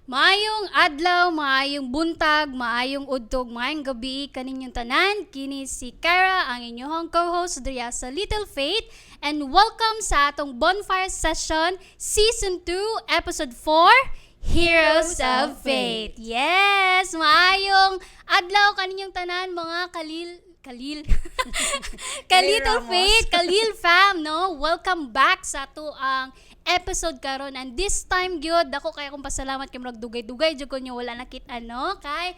Maayong adlaw, maayong buntag, maayong udtog, maayong gabi kaninyong tanan. Kini si Kara, ang inyong co-host diriya sa Little Faith, and welcome sa atong Bonfire Session Season 2, Episode 4, Heroes of Faith. Yes, maayong adlaw kaninyong tanan, mga kalil Kalil. Ka-Little Ramos. Faith, Kalil fam, no? Welcome back sa atoang episode karon, and this time gyud dako kay akong pasalamat kay murag dugay-dugay jud ko nyo wala nakita, no? Kay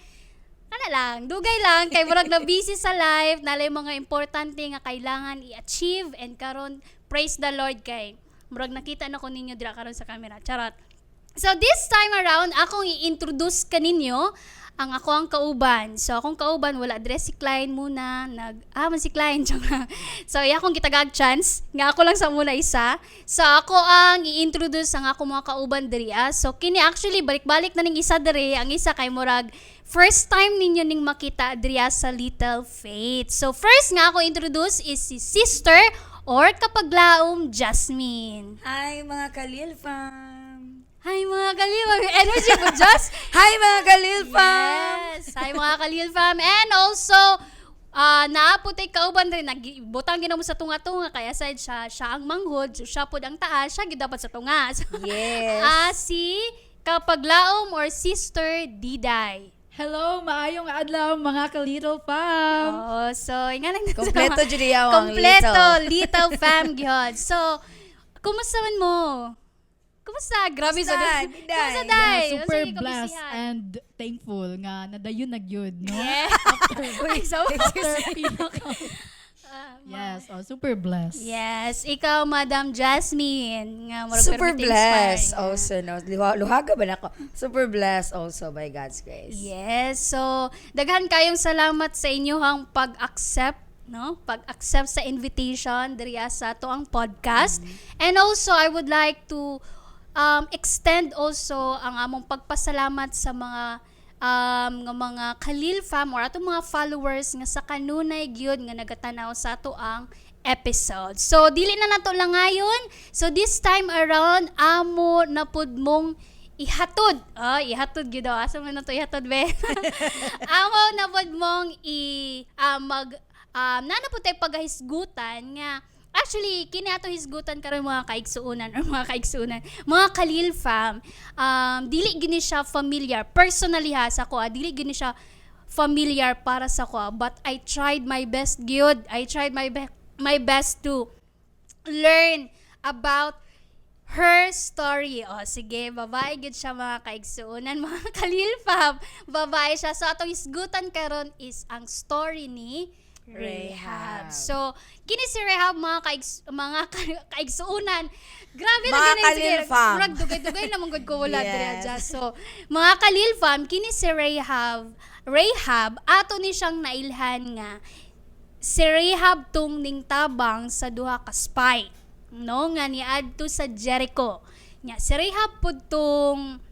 ana lang, dugay lang kay murag na busy sa life, nalay mga importante nga kailangan i-achieve, and karon, praise the Lord kay murag nakita na ko ninyo dira karon sa camera. Charot. So this time around, akong i-introduce kaninyo ang ako ang kauban. So akong kauban, wala diri si Klein muna, nag man si Klein, joke lang. So iya akong gitagaag chance nga ako lang sa muna isa. So ako ang i-introduce ang ako mga kauban diri ah. So kini actually balik-balik na ning isa diri, ang isa kay murag first time ninyo ning makita diri sa Little Faith. So first nga ako introduce is si Sister or Kapaglaom Jasmine. Hi, mga Kalil fam! Hi, mga Kalil, energy po Just. Hi, mga Kalil fam! Yes. Hi, mga Kalil fam. And also, naa po tay kauban rin, nagbutang gina mo sa tunga-tunga, kaya aside siya, siya ang manghod, so siya pod ang taas, siya gid dapat sa tunga. So, Yes. Si Kapaglaom or Sister Diday. Hello, maayong adlaw, mga ka-Little fam. Oh, so nga lang. Kompleto jud iya ang Kompleto, little. Little fam gyud. So, kumusta man mo? Kumusta? Grabe sa Kumusta, Diday? Kumusta, Day? Yeah, super Unsa blessed kabisihan? And thankful nga nadayon na gyud, no? Yeah. Uy, so, After pinaka Yes, oh, super blessed. Yes, ikaw, Madam Jasmine, nga murag Super permit blessed inspiring. Also, no? Luhaga ba na ako? Super blessed also by God's grace. Yes, so daghan kayong salamat sa inyong pag-accept, no? Pag-accept sa invitation diri sa ato ang podcast. And also I would like to extend also ang among pagpasalamat sa mga nga mga Khalil fam or atong mga followers nga sa kanunay gyud nga nagatanaw sa ato ang episode. So dili na nato lang ngayon. So this time around, amo na pud mong ihatod. Ah, ihatod gyud daw. Asa man na to ihatod, be? Amo na pud mong i mag nana pud tay pagahisgutan nga actually kini ato hisgutan karon, mga kaigsuonan or mga kaigsuonan, mga Kalil fam, dili gini siya familiar personally ha sa ko, dili gini siya familiar para sa ko, but I tried my best gyud. I tried my best to learn about her story. O, sige, babae gid siya, mga kaigsuonan, mga Kalil fam. Babae siya. So, atong hisgutan karon is ang story ni Rahab. Rahab. So, kini si Rahab, mga kaigsuonan. Grabe na Mga gani sige. Kalil fam. Murag dugay-dugay na man gud ko wala diri adya. So, mga Kalil fam, kini si Rahab, Rahab ato ni siyang nailhan nga si Rahab tong ning tabang sa duha ka spy, no, nga niadto sa Jericho. Nya si Rahab pud tong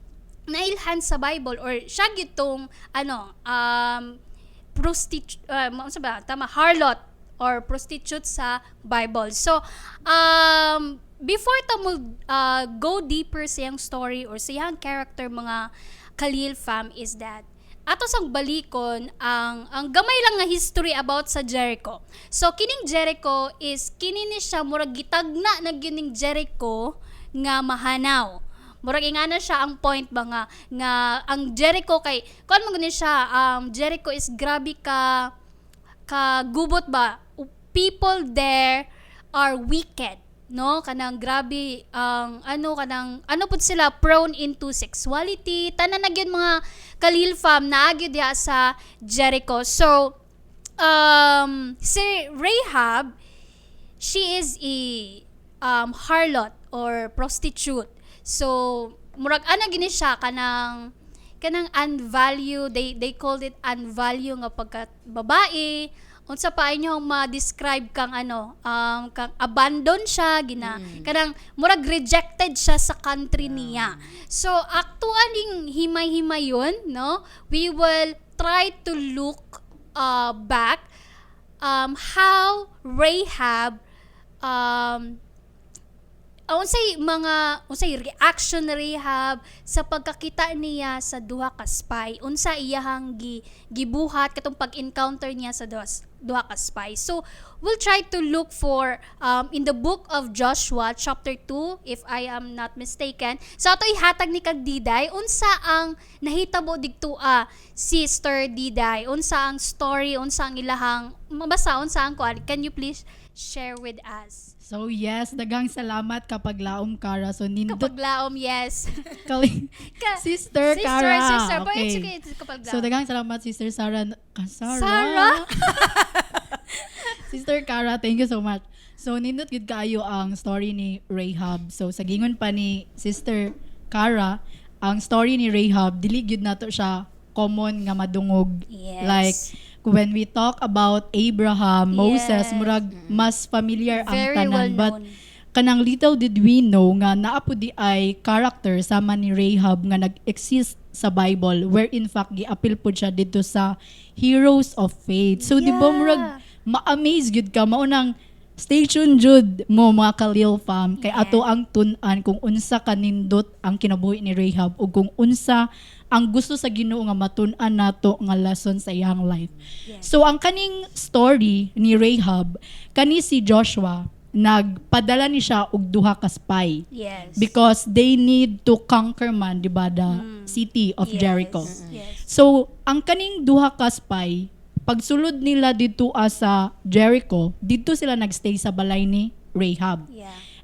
nailhan sa Bible or siya gitong ano prostitute, unsa ba tama, harlot or prostitute sa Bible. So before ta mo go deeper sa iyang story or sa iyang character, mga Khalil fam, is that ato sang balikon ang gamay lang nga history about sa Jericho. So kining Jericho is kini ni siya murag gitagna na gining Jericho nga mahanaw. Murag ingana siya ang point ba nga ang Jericho kay kuan man gani siya, Jericho is grabe ka gubot ba. People there are wicked, no? Kanang grabe ang ano, kanang ano pud sila, prone into sexuality, tanan na gyud, mga Kalil fam, naa gyud diha sa Jericho. So si Rahab, she is a harlot or prostitute. So murag ana gini siya kanang unvalue, they called it unvalue nga pagka babae. Unsa pa inyo ma-describe kang ano, kang abandon siya gina, kanang murag rejected siya sa country niya. So actually himay-himay yun, no? We will try to look back how Rahab Unsay mga unsay reaction ni Rahab sa pagkakita niya sa duha ka spy, unsa iyahang gibuhat katong pag-encounter niya sa duha ka spy? So we'll try to look for in the book of Joshua chapter 2, if I am not mistaken. So ato ihatag ni kag Diday unsa ang nahitabo didto, Sister Diday, unsa ang story, unsa ang ilahang mabasa, unsa ang kuan? Can you please share with us? So yes, daghang salamat, Kapaglaom Kara. So nindot Kapag laom, yes. Sister Sister, Kara. Sister. But it's okay, it's kapag So daghang salamat, Sister Sarah. Sarah. Sarah? Sister Kara, thank you so much. So nindot gid kaayo ang story ni Rahab. So sa gingon pa ni Sister Kara, ang story ni Rahab dili gyud nato siya common nga madungog. Like when we talk about Abraham, Moses, murag mas familiar ang Very tanan. Well But known. Kanang little did we know nga naa pud diay character sama ni Rahab nga nag-exist sa Bible, where in fact giapil pud siya dito sa Heroes of Faith. So di ba murag ma-amaze gyud ka? Mao nang stay tuned jud mo, mga Kalil fam, kay ato ang tun-an kung unsa kanindot ang kinabuhi ni Rahab ug kung unsa ang gusto sa Ginoo nga matun-an nato nga lesson sa iyang life. So ang kaning story ni Rahab, kani si Joshua nagpadala ni siya og duha ka spy because they need to conquer man, di ba, the city of Jericho. So, ang kaning duha ka spy, pagsulod nila dito sa Jericho, dito sila nagstay sa balay ni Rahab.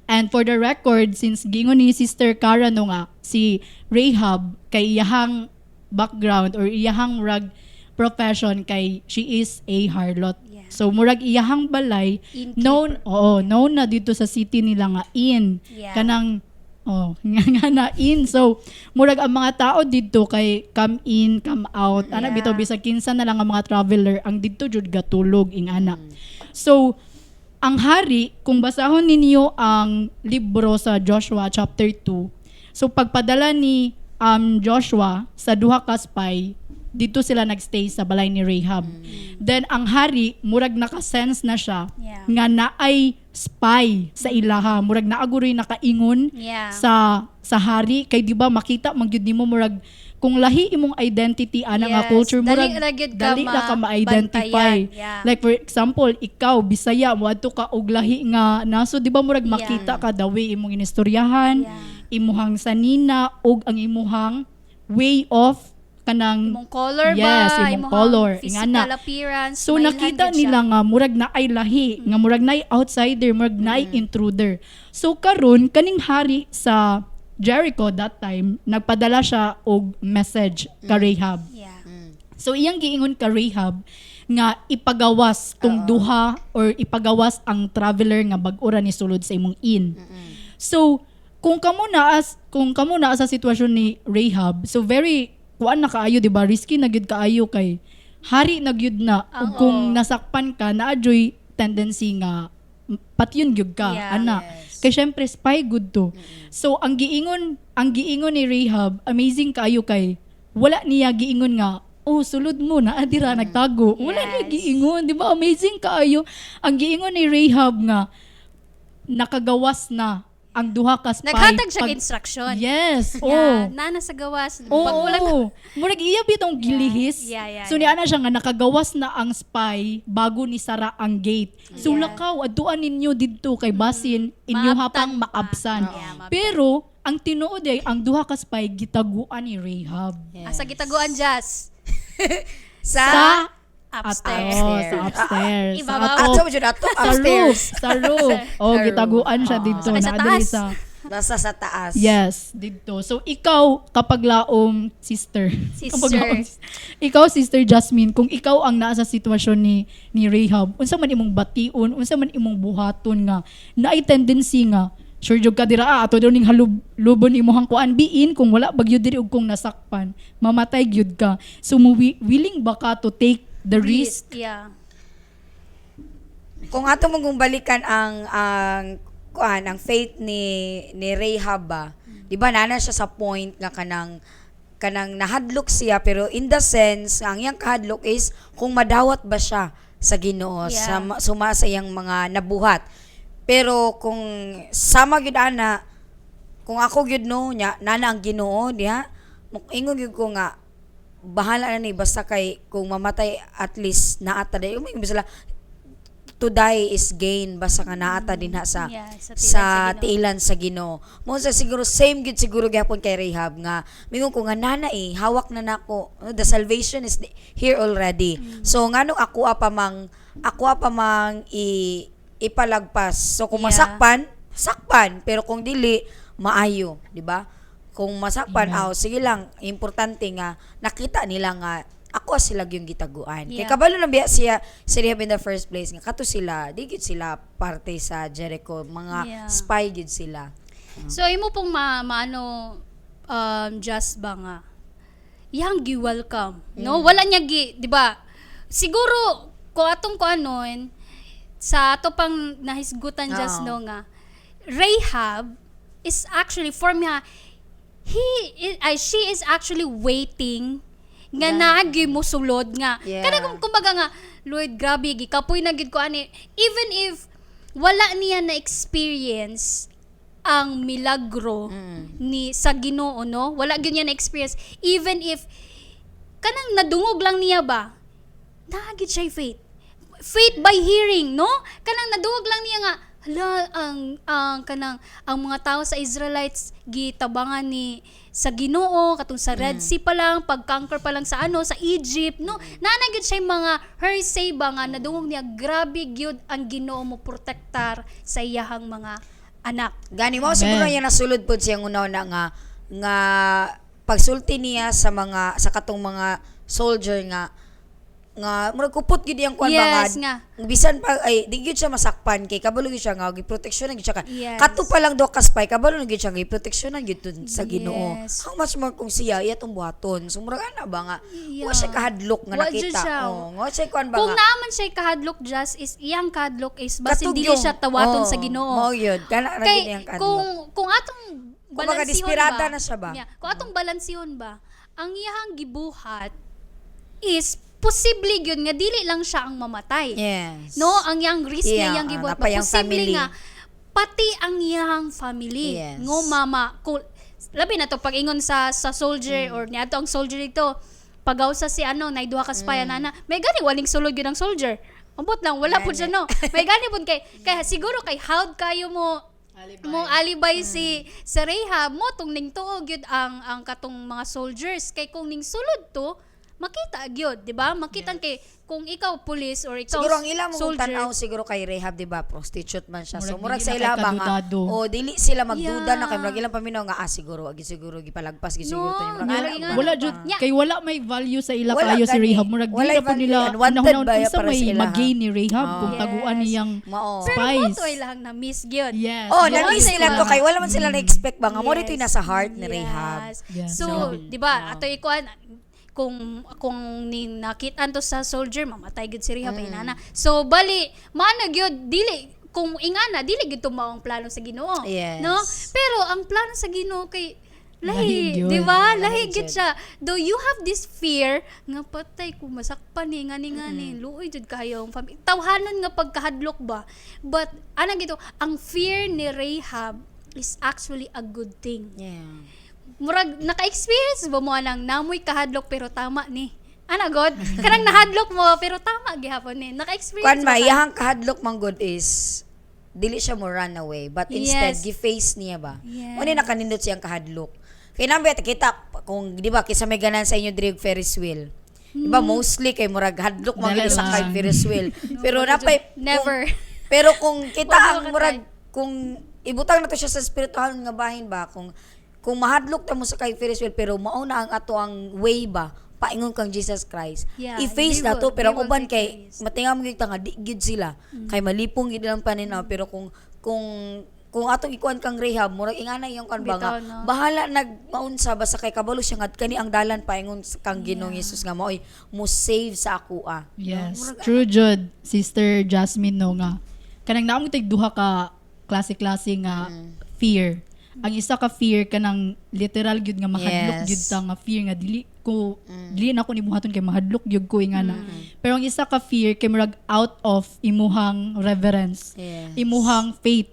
And for the record, since gingon ni Sister Cara no nga, si Rahab kay iyahang background or iyahang rag profession kay she is a harlot. So murag iyahang balay Innkeeper. Known, oo, known na dito sa city nila nga inn. Kanang oh, nga na inn. So murag ang mga tao dito kay come in, come out. Ana bitaw, bisag kinsa na lang ang mga traveler ang didto jud gatulog ing ana. So ang hari, kung basahon ninyo ang libro sa Joshua chapter 2, so pagpadala ni Joshua sa duha ka spy, dito sila nagstay sa balay ni Rahab. Then ang hari, murag naka-sense na siya nga naay spy sa ilaha. Murag naa guroy nakaingon sa hari kay di ba makita man gyud nimo, murag kung lahi imong identity ana nga culture, Dali murag ra gyud ka dali ra ka ma-identify. mabantayan. Like for example, ikaw Bisaya, moadto ka og lahi nga naso, di ba murag makita ka the way imong inistoryahan, imuhang sanina ug ang imuhang way of kanang Imong color Yes, ba? imong Imong color, physical ingana. appearance. So mailhan nakita gyud siya. nila nga murag naay lahi, nga murag naay outsider, murag naay intruder. So karon kaning hari sa Jericho that time, nagpadala siya og message ka Rahab. So iyang giingon ka Rahab nga ipagawas tong duha or ipagawas ang traveler nga bag-o ra ni sulod sa imong inn. So kung kamo naa sa sitwasyon ni Rahab, so very kuan na kaayo, di ba? Risky na gyud kaayo kay hari na gyud na ug kung nasakpan ka, naa juy tendency nga patyon gyud ka ana. Kay syempre spy gud to. So ang giingon ni Rahab, amazing kaayo kay wala niya giingon nga, "Oh, sulod mo na dira nagtago." Wala niya giingon, di ba? Amazing kaayo. Ang giingon ni Rahab nga nakagawas na ang duha ka spy. Naghatag siya instruction. Yes. Yeah, Oh. naa na sa gawas. Oo. Pag walang Murag iya bitong gilihis. Yeah, So niana siya nga nakagawas na ang spy bago ni sara ang gate. So lakaw, adtuan ninyo didto kay basin inyo Maabtan hapang pa. maabsan. Yeah, maabtan. Pero ang tinuod ay ang duha ka spy gitaguan ni Rahab. Asa gitaguan, Jas? Sa, Sa Upstairs. Oh, sa upstairs. Sa Ibabaw. atop. Ato mo jud ato Sa roof. upstairs. Sa roof. Oh, Sa roof. gitaguan siya dito. Saka sa Naa diri taas. Nasa sa taas. Yes, dito. So ikaw, kapag laom, sister. Sister. Kapag laom, ikaw, Sister Jasmine, kung ikaw ang naa sa sitwasyon ni Rahab, unsa man imong bation, unsa man imong buhaton nga naay tendency nga sure jud ka dira, ato daw ning halub lubon imong kuan biin kung wala bagyo diri ug kung nasakpan, mamatay gyud ka. So mo willing ba ka to take the risk? Yeah. Kung ato mong balikan ang kuan, ang faith ni Rahab ba, di ba nana siya sa point nga kanang nahadlok siya, pero in the sense ang iyang kahadlok is kung madawat ba siya sa Ginoo sa suma sa iyang mga nabuhat. Pero Pero kung sama gyud ana, kung ako gyud, no, nya nana ang Ginoo diha, ingon gyud ko nga bahala na ni, basta kay kung mamatay, at least naata dai. Umi sila, to die is gain, basta nga naata dinha sa Yeah, sa sa tiilan tiilan sa Ginoo. Mo sa siguro same gyud siguro gyapon kay Rahab nga mingon ko nga nana eh, hawak na nako. The salvation is here already. So ngano ako pa mang i ipalagpas? So kung masakpan, sakpan, pero kung dili maayo, di ba? Kung masakpan, aw sige lang, importante nga nakita nila nga ako sila yung gitaguan. Kay kabalo na biya siya si Rahab in the first place nga kato sila, di gyud sila parte sa Jericho, mga spy gyud sila. So imo pong maano just ba nga yang gi-welcome, no? Wala niya gi, di ba? Siguro ko atong ko anon sa ato pang nahisgutan just Oo. no nga Rahab is actually, for me ha, he is, ay, she is actually waiting nga naagi mo sulod nga kanang kumbaga nga, "Lord, grabe, gikapoy na gid ko ani." Even if wala niya na experience ang milagro ni sa Ginoo, no, wala gyud niya na experience, even if kanang nadungog lang niya ba, naa gyud siya faith, faith by hearing, no? Kanang nadungog lang niya nga hala, ang kanang ang mga tao sa Israelites gitabangan ni sa Ginoo katong sa Red Sea pa lang, pag-conquer pa lang sa ano, sa Egypt, no? Naa gyud siya mga hearsay ba nga nadungog niya, grabe gyud ang Ginoo mo protektar sa iyahang mga anak. Gani mo siguro Amen. niya nasulod pod siyang una na nga nga pagsulti niya sa mga sa katong mga soldier nga nga murag kupot gyud iyang kuan ba Yes, nga. Bisan pa ay di gyud siya masakpan kay kabalo gyud siya nga giproteksyonan gyud siya ka. Kato pa lang do ka spy, kabalo na gyud siya giproteksyonan gyud tun sa Ginoo. How much more kung siya iya tong buhaton? So murag ana ba nga wa siya kahadlok nga Wa jud nakita. siya. Oh, wa siya kuan ba Kung nga naaman siya kahadlok just is iyang kahadlok is basin Katug dili yung- siya tawaton oh, sa Ginoo. Mao yun. Kana ra Kay gyud iyang kahadlok. kung atong Kumbaga, balansihon desperada ba, na siya ba? Yeah, kung atong balansihon ba, ang iyahang gibuhat is posible gyud nga dili lang siya ang mamatay. No, ang iyang risk nga iyang gibuhat ba, napayang posible family. nga pati ang iyang family. Ngo mama ko labi na to pag-ingon sa soldier or niadto ang soldier dito pagawsa si ano nay duha ka spy ana, may gani waling sulod gyud ang soldier. Ambot lang, wala pud siya, no? May gani pud kay siguro kay howd kayo mo alibay si sa Rahab mo tong ning tuo gyud ang katong mga soldiers, kay kung ning sulod to makita gyud, di ba? Makita kay kung ikaw police or ikaw Siguro ang ilang mong soldier. tan-aw siguro kay Rahab, di ba, prostitute man siya. So Murag murag dili sa na ila kay ba nga kadudado. o dili sila magduda na kay murag ilang paminaw nga ah siguro agi siguro gipalagpas gi siguro No, to murag murag ana nga. ba? Wala jud kay wala may value sa ila Wala kayo si gani. Rahab. Murag Walay dili na po value. nila Unwanted unahon ba unsa para may sa ila, ha? mag-gain ni Rahab kung taguan niyang Mao. Pero spies. mo to ilang na miss gyud. Yes. Oh, Yes. na-miss nila to kay wala man sila na-expect ba nga mo dito nasa heart ni Rahab. Yes. So, Grabe. 'di ba? Ato ikuan kung ni nakitaan to sa soldier, mamatay gyud si Rahab, inana. So bali maano gyud, dili kung ingana dili gyud mao ang plano sa Ginoo. No? Pero ang plano sa Ginoo kay Lahi lahi, gyud. di ba? Lahi Lahi gyud gyud. siya. Though you have this fear nga patay ko masakpan ni ngani ngani, luoy jud kayo ang family. Tawhanon nga pagkahadlok ba? But ana gito, ang fear ni Rahab is actually a good thing. Murag naka-experience ba mo anang namoy kahadlok pero tama ni? Ana god, kanang nahadlok mo pero tama gihapon ni. Naka-experience Kuan ba ma ka? iyahang kahadlok man good is dili siya mo run away but instead gi-face niya ba. Mo ni nakanindot siyang kahadlok. Kay nambet kita kung di ba kisa may ganan sa inyo diri og Ferris wheel. Di ba mostly kay murag hadlok man Dali gyud sa kay lang. Ferris wheel. Pero napay Never. Pero kung kita Wala ang ka murag kung ibutang na to siya sa spiritual nga bahin ba, kung mahadlok ta mo sa kay Ferris wheel pero mao na ang ato ang way ba paingon kang Jesus Christ. I-face They na to pero they ang will uban take kay the risk. matinga mo gyud ta nga di gyud sila kay malipong gyud ilang paninaw, pero kung atong ikuan kang Rahab, murag ingana iyang kuan ba nga Bitaw, no? bahala nag maunsa basta kay kabalo siya nga kani ang dalan paingon sa kang Ginoong Hesus nga maoy mo save sa ako ah. Yes. True jud, Sister Jasmine, no, nga. Kanang naamo tig duha ka klase-klase nga fear. Ang isa ka fear kanang literal gyud nga mahadlok gyud ta nga fear nga dili ko dili na ako ni buhaton kay mahadlok gyud ko ingana. Pero ang isa ka fear kay murag out of imuhang reverence, imuhang faith.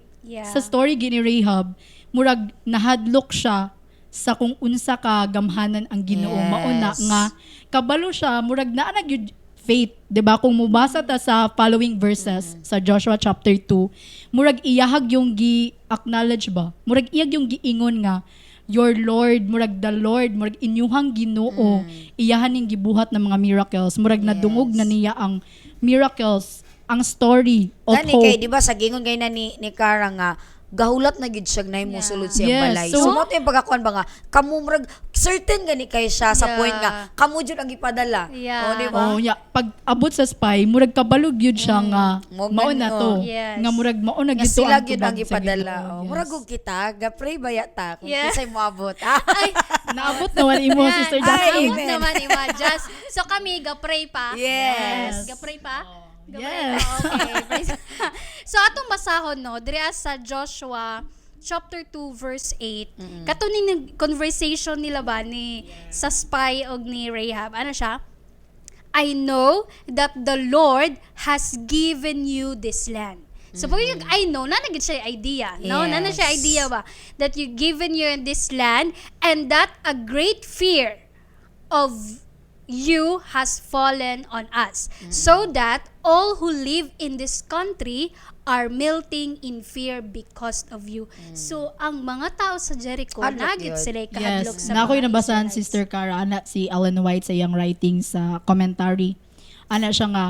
Sa story gini Rahab, murag nahadlok siya sa kung unsa ka gamhanan ang Ginoo. Mauna nga kabalo siya, murag naa na gyud faith, 'di ba? Kung mubasa ta sa following verses sa Joshua chapter 2, murag iyahag yung gi acknowledge ba? Murag iyag yung giingon nga your Lord, murag the Lord, murag inyuhang Ginoo, iyahan ning gibuhat ng mga miracles. Murag nadungog na niya ang miracles, ang story of Gani hope. Kay di ba sa gingon kay na ni Kara nga gahulat na gid siya nay mosulod siyang balay. So, mo to yung pagkakuan ba nga kamo murag certain gani kay siya sa point nga kamo jud ang gipadala. Oh, di ba? Oh, yeah. Pag abot sa spy, murag kabalog yun siya nga Mo mao na gani, to. oh. Nga murag mao na Nga gyud to sila ang gyud ang tubag sa gipadala. Ginoo. Oh, murag og kita, ga-pray ba yata kung kinsay moabot. Ah. Ay, Naabot naman imo, Sister Ay, Jackie. Naabot amen. naman ima. Just, so kami, ga-pray pa. Yes. Ga-pray pa? Ga-pray Yes. pa? Okay. So, atong basahon, no, diri sa Joshua chapter 2 verse 8. Kato ni conversation nila ba ni sa spy og ni Rahab. Ano siya? "I know that the Lord has given you this land." So pag yung "I know," na gid siya idea, no? Na na siya idea ba that you given you this land and that a great fear of you has fallen on us, so that all who live in this country are melting in fear because of you. So, ang mga tao sa Jericho, Hadlok nagit yun. sila kahadlok Yes. sa Na ako'y mga nabasahan, Israelites. Sister Cara, ana si Ellen White sa iyang writing sa commentary. Ana siya nga,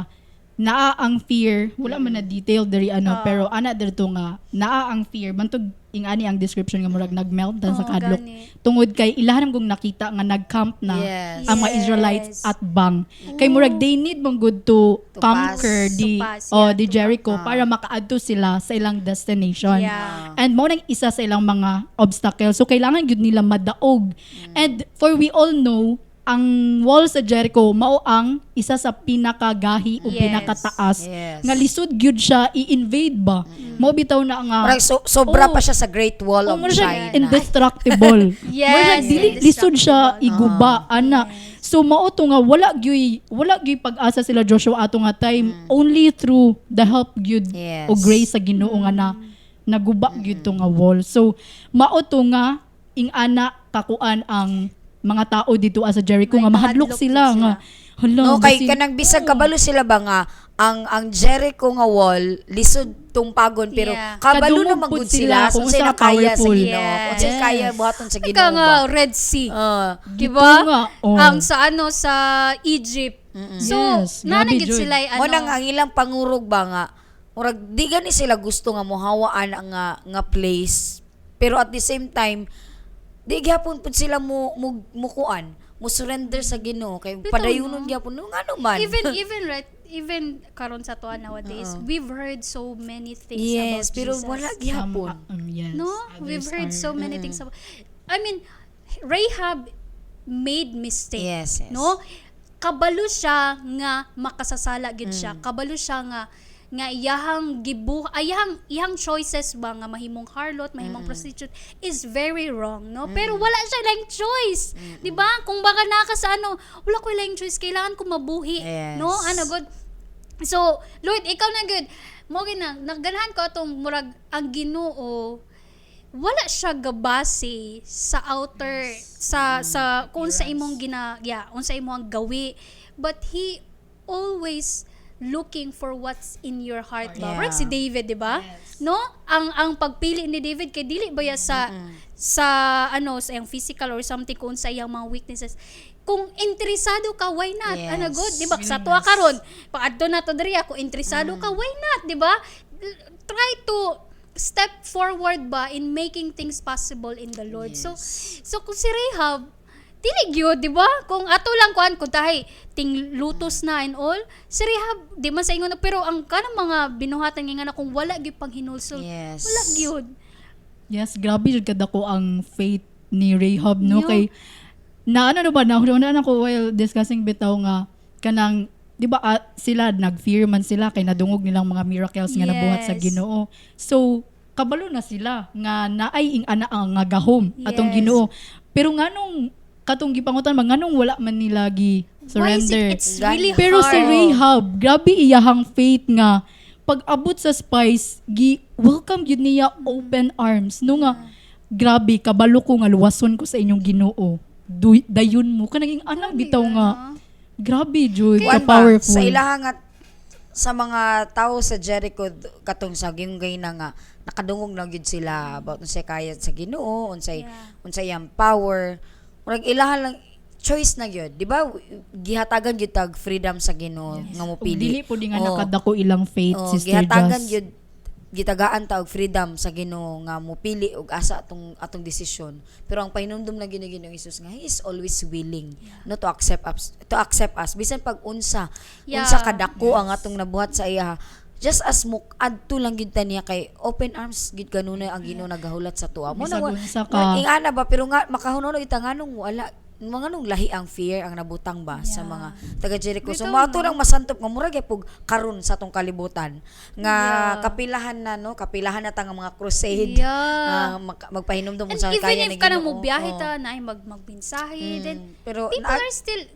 naa ang fear, wala man na detail diri ano, pero ana dito nga, naa ang fear, bantog ingani ang description nga murag nagmelt dan sa Oo, kadlok. gani. Tungod kay ilahan kong nakita nga nag-camp na ang mga Israelites at bang. Kay murag they need mong good to, To conquer pass. the To pass, oh, yeah, the to Jericho para makaadto sila sa ilang destination. And mao nang isa sa ilang mga obstacle. So kailangan gyud nila madaog. And for we all know, ang wall sa Jericho mao ang isa sa pinakagahi o pinakataas nga lisod gyud siya i-invade ba. Mao bitaw na nga Murag sobra Oh. pa siya sa Great Wall Oh, of mura siya China. indestructible. Mura siya dili lisod siya iguba ana. So mao to nga wala gyud pag-asa sila Joshua ato nga time, only through the help gyud o grace sa Ginoo nga na naguba gyud to nga wall. So mao to nga ing-ana kakuan ang mga tao dito sa Jericho May nga mahadlok kahadlok sila jud nga hala No, kay basin- kanang bisag kabalo sila ba nga ang Jericho nga wall lisod tumpagon pero kabalo Kadungog naman pud gud sila sila kung kung unsay unsa ka nakaya sa powerful. Ginoo, kung unsay kaya buhaton sa Ika Ginoo nga ba. Red Sea. Ah. Di ba? Gito nga, oh. Ang sa ano sa Egypt. So, Yes, grabe nanagid jud. sila ano. Mo nang ang ilang pangurog ba nga murag di gani sila gusto nga mohawaan ang nga, nga place pero at the same time di gyapon pud sila mo mukuan mo surrender sa Ginoo kay Bitaw, padayunon no? gyapon no ngano man. Even even right even karon sa tuwa nowadays, we've heard so many things Yes, about pero Jesus. wala gyapon. Yes, No, we've others heard so many things about, I mean, Rahab made mistake. Yes. No? Kabalo siya nga makasasala gid siya. Kabalo siya nga nga iyahang gibu ayahang iyang choices ba nga mahimong harlot, mahimong prostitute is very wrong, no? Pero wala siya lang choice. Di ba? Kung baka naka sa ano, wala ko lang choice, kailangan ko mabuhi, no? Ano god. So, Lord, ikaw na good. Mo gina, nagganahan ko atong murag ang Ginoo wala siya gabase sa outer sa kung sa imong gina, yeah, unsa imong gawi, but he always looking for what's in your heart ba. Murag si David, di ba, no? Ang pagpili ni David kay dili ba ya sa ano sa iyang physical or something, kung sa iyang mga weaknesses. Kung interesado ka, why not? Ano good, di ba? Sa tuwa karon paadto na to diri, kung interesado ka, why not, di ba? Try to step forward ba in making things possible in the Lord. So kung si Rahab dili gyud, di ba? Kung ato lang kuan kung tahay ting lutos na and all, si Rahab di man sa ingon na, pero ang kanang mga binuhatan nga na kung wala gyud panghinulsol, wala gyud. Yes, grabe jud kadako ang faith ni Rahab, no? Yo. Kay na ano na ba na na ako while discussing bitaw nga kanang di ba sila nag-fear man sila kay nadungog nilang mga miracles nga nabuhat sa Ginoo. So kabalo na sila nga naay ing ana ang nga gahom atong Ginoo. Pero nganong Katong gipangutan ba nganong wala man nila gi Why is surrender. it, it's really Pero hard. si Rahab, grabe iyahang faith nga pag abot sa spies, gi welcome gyud niya open arms. No nga grabe, kabalo ko nga luwason ko sa inyong Ginoo. Dayon mo kanang anak bitaw nga. Grabe jud, ka Kuan ba, powerful. sa ilaha nga sa mga tao sa Jericho katong sa Ginggay na nga nakadungog na gyud sila about unsay kaya sa Ginoo, unsay unsay iyang power. Murag ilaha lang choice na gyud, di ba? Gihatagan gyud tag freedom sa Ginoo nga Ug mopili. dili po di nga Oo. nakadako ilang faith, Oh, Sister gihatagan Jazz. gyud, gitagaan ta og freedom sa Ginoo nga mopili og asa atong atong desisyon, pero ang pahinumdum na gyud ni Ginoong Hesus nga he is always willing, no, to accept us bisan pag unsa unsa kadako ang atong nabuhat sa iya, just as mo adto lang gyud ta niya kay open arms gyud kanunay ang Ginoo nagahulat sa tuwa mo. Bisag unsa ka. Ingana ba, pero nga makahunon kita nganong wala, mga nung lahi ang fear ang nabutang ba sa mga taga Jericho. So Bitaw, mga to lang masantop nga murag gyud karon sa atong kalibutan nga kapilahan na, no, kapilahan na ta nga mga crusade, magpahinumdum And sa even kaya if ni kanang Ginoo. mo biyahe ta na ay magmensahe, then Pero people are still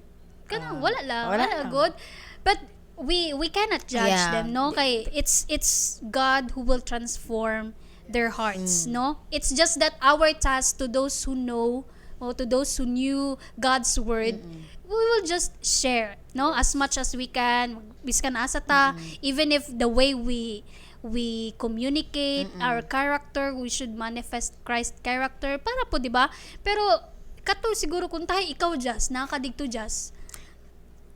kanang wala lang, wala wala, lang. good. But we cannot judge them, no, kay it's God who will transform their hearts, no? It's just that our task to those who know or to those who knew God's word, we will just share, no, as much as we can, biskan asa ta, even if the way we communicate, our character, we should manifest Christ character para po, di ba? Pero kato siguro kung tayo, ikaw just nakadigto just.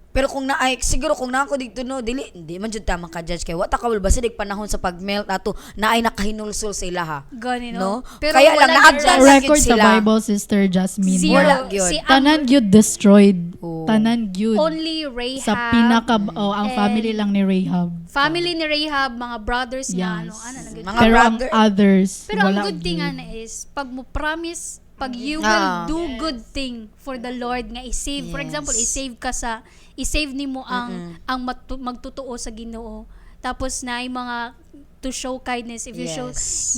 Pero kung naay siguro kung naa ko dito, no, dili hindi man jud ta maka-judge kay wa ta kabalo basta dig panahon sa pag-melt ato naay nakahinulsol sa ilaha. Gani, No? no? Pero Kaya lang wala naagdan Sa lang gyud record sa sila. Bible, Sister Jasmine. Zero. Wala gyud. Si Tanan gyud destroyed. Oh. Tanan gyud. Only Rahab. Sa pinaka, oh, ang and family lang ni Rahab. Family ni Rahab, mga brothers niya, ano, ano lang gyud. Mga Pero ang brother. others, Pero ang wala good thing gyud. ana is pag mo promise, pag you will do good thing for the Lord nga i-save, for example, i-save nimo ang magtotoo sa Ginoo. Tapos na yung mga to show kindness, if you show,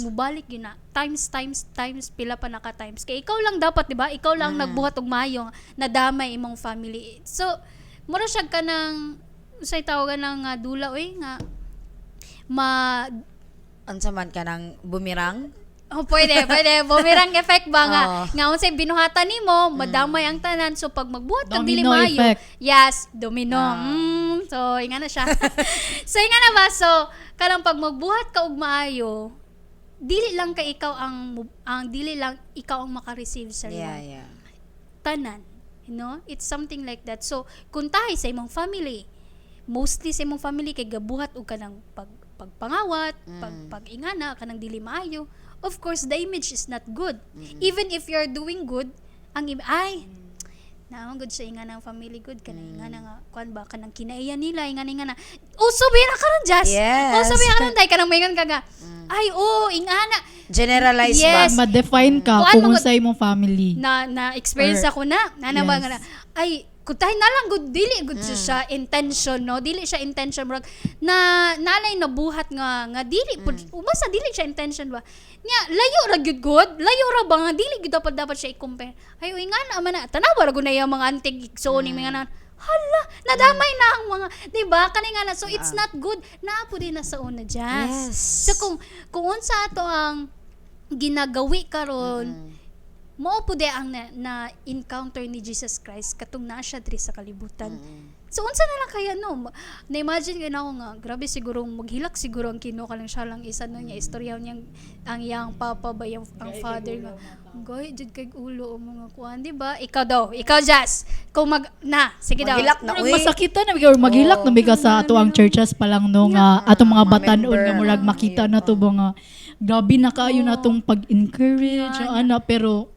mubalik yun na times times times, pila pa naka times, kay ikaw lang dapat, di ba, ikaw lang nagbuhat og maayo, nadamay imong family. So mura siya kanang unsay tawagan ng dula oy nga ma Unsa man ka ng bumirang? Oh, pwede, pwede. Boomerang effect ba nga? Oo. Nga unsay binuhatan nimo, madamay ang tanan. So pag magbuhat kag dili Domino maayo. effect. Yes, domino. So inga na siya. So inga na ba? So kanang pag magbuhat ka og maayo, dili lang ka ikaw ang dili lang ikaw ang maka-receive sa reward. Tanan. You know? It's something like that. So, kung tayo sa imong family, mostly sa imong family kay gabuhat og kanang pagpangawat, pag ingana, kanang dili maayo. Of course, the image is not good. Even if you're doing good, ang ay naman good siya inga ng family good kanang ingana nga kuan ba, kanang kinaiya nila ingana ingana. Uso ba na karon, Jas? Yes. Uso ba karon tay kanang maingon ka nga, ay oh, ingana. Generalize Yes. ba? Ma-define ka Kuan kung mo unsay imong family. Na na experience ako na na na Yes. nga na, ay kung tayo na lang good, dili good siya intention, no, dili siya intention, murag na nalay nabuhat nga nga dili pud basta dili siya intention ba nya, layo ra gyud good, layo ra ba nga dili gyud dapat dapat siya i-compare. Ay uy, nga na man na tanawa ra gud na iyang mga antig igsoon ni mga na, hala, nadamay na ang mga, di ba, kani nga na. So it's not good naa pud din na sa una, Jazz. So kung unsa ato ang ginagawi karon, mao pud ang na encounter ni Jesus Christ katong naa siya diri sa kalibutan. So unsa na lang kaya, no? Na-imagine gyud ako nga grabe siguro maghilak siguro ang Ginoo ka lang siya lang isa, no, niya istorya niyang ang iyang papa ba yung ang father nga gay jud kay ulo o mga kuan, di ba? Ikaw daw, ikaw Jazz, kung mag na sige daw. Maghilak na Murag uy. masakitan na bigay or maghilak na bigay sa ato ang churches pa lang, no, nga atong mga Mga batan-on member. nga murag makita na to ba nga grabe na kaayo na atong pag-encourage ana, pero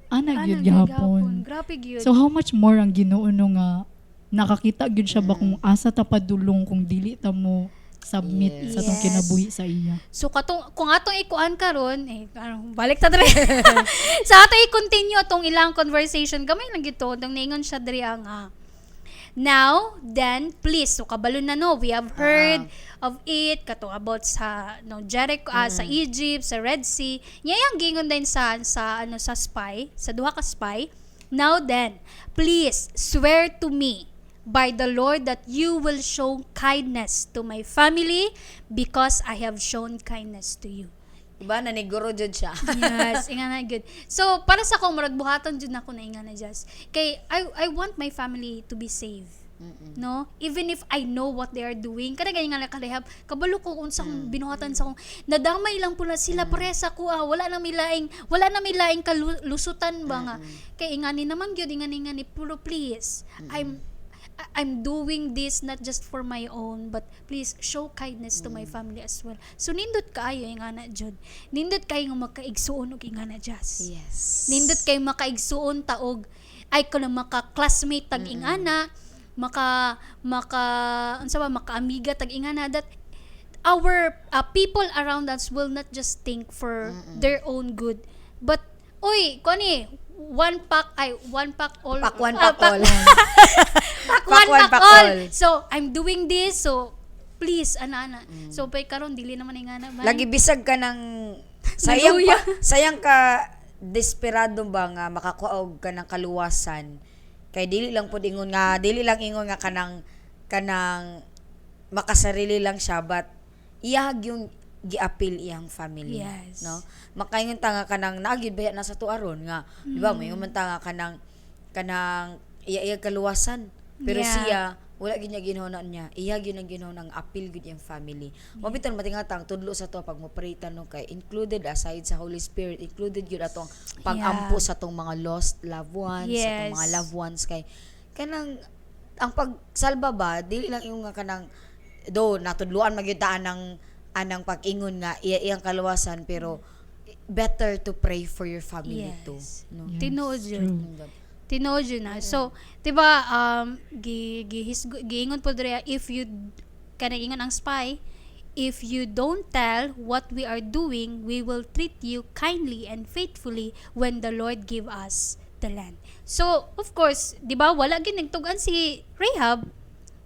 ana Ana gyud gyud gihapon. gihapon. Grabe gyud. So how much more ang Ginoo, no, nga nakakita gyud siya ba kung asa ta padulong kung dili ta mo submit sa atong kinabuhi sa iya. So katong kung atong ikuan karon eh ano, balik ta diri. Sa ato i-continue atong ilang conversation, gamay lang gito tong niingon siya diri ang now then please, so kabalo na, no, we have heard of it kato about sa, no, Jericho, sa Egypt, sa Red Sea. Nya yang gingon din sa ano, sa spy, sa duha ka spy. Now then, please swear to me by the Lord that you will show kindness to my family because I have shown kindness to you. Diba, naniguro jud siya. Yes, ingana good. So, para sa ako, murag buhaton jud nako na ingana just. Kay I want my family to be safe. No? Even if I know what they are doing, kada ganyan nga kalihab, kabalo ko unsa akong binuhatan sa akong nadamay lang pula sila parehas ako ah, wala na may laing kalusutan ba nga. Kay ingani naman gyud, ingani ingani pero please, I'm doing this not just for my own, but please show kindness to my family as well. So nindot kaayo ingana jud. Nindot kaayo nga makaigsuon og ingana just. Nindot kay makaigsuon taog ay kuno maka-classmate tag ingana, maka maka unsa ba, makaamiga tag ingana, that our people around us will not just think for their own good, but oy kani one pack ay one pack all. Pack one, Ah, pack all. Pack one, Pack one, pack pack all. All. So I'm doing this, so please ana ana. So pay karon dili naman ingana ba. Lagi bisag ka ng sayang Naluya. pa, sayang ka desperado ba nga makakuha og ka ng kaluwasan kay dili lang pud ingon nga dili lang ingon nga kanang kanang makasarili lang siya, but iyahag yung giapil iyang family, no? Makaingon ta nga kanang naa gyud ba na sa tuaron nga, di ba, moingon man ta nga kanang kanang iya iya kaluwasan, pero siya wala gyud niya ginahuna niya, iya gyud ang ginahuna ang apil gyud iyang family. Mao bitaw matingata ang tudlo sa to pag mo pray no, kay included aside sa Holy Spirit, included gyud atong pag-ampo sa atong mga lost loved ones, sa atong mga loved ones, kay kanang ang pagsalba ba dili lang yung nga kanang do natudluan magyud ta anang anang pag-ingon nga iya iyang kaluwasan, pero better to pray for your family too, no? Yes, Tinuod yun. true. Tinuod yun na. So, 'di ba gi giingon po diri, if you kanang ingon ang spy, "If you don't tell what we are doing, we will treat you kindly and faithfully when the Lord give us the land." So, of course, 'di ba, wala gyud nagtug-an si Rahab.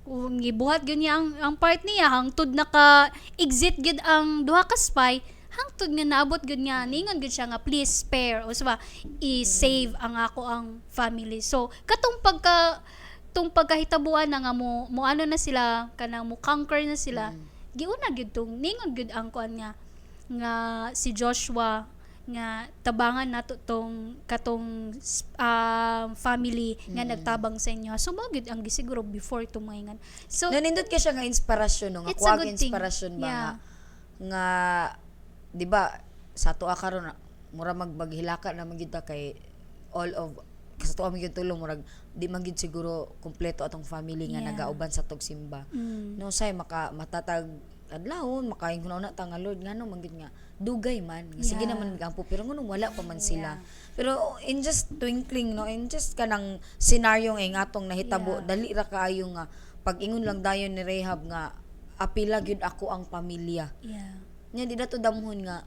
Kung gibuhat gyud niya ang part niya hangtod naka exit gyud ang duha ka spy, hangtod nga naabot gyud nga ningon gyud siya nga please spare o sa ba i-save ang ako ang family. So katong pagka tong pagkahitabuan na nga mo mo ano na sila, kanang mo conquer na sila, giuna gyud tong ningon gyud ang kuan nga nga si Joshua nga tabangan nato tong katong family nga nagtabang sa inyo. So mao gyud ang gisiguro before tumaingan. So Nanindot kay siya nga inspirasyon, no, nga It's a kuwag good thing. inspirasyon ba nga nga di ba sa tuwa karon mura magbaghilaka na man gyud ta kay all of sa tuwa man gyud tulong, murag di man gyud siguro kumpleto atong family nga nagauban sa tog simba, no? Say maka matatag adlawon makaingon na ta nga, "Lord, ngano man gyud nga dugay man nga sige naman gampo, pero ngunong wala pa man sila?" Pero in just twinkling, no, in just kanang scenario nga atong nahitabo, dali ra kaayo nga pag-ingon lang dayon ni Rahab nga apila gyud ako ang pamilya nya, di na to damhon nga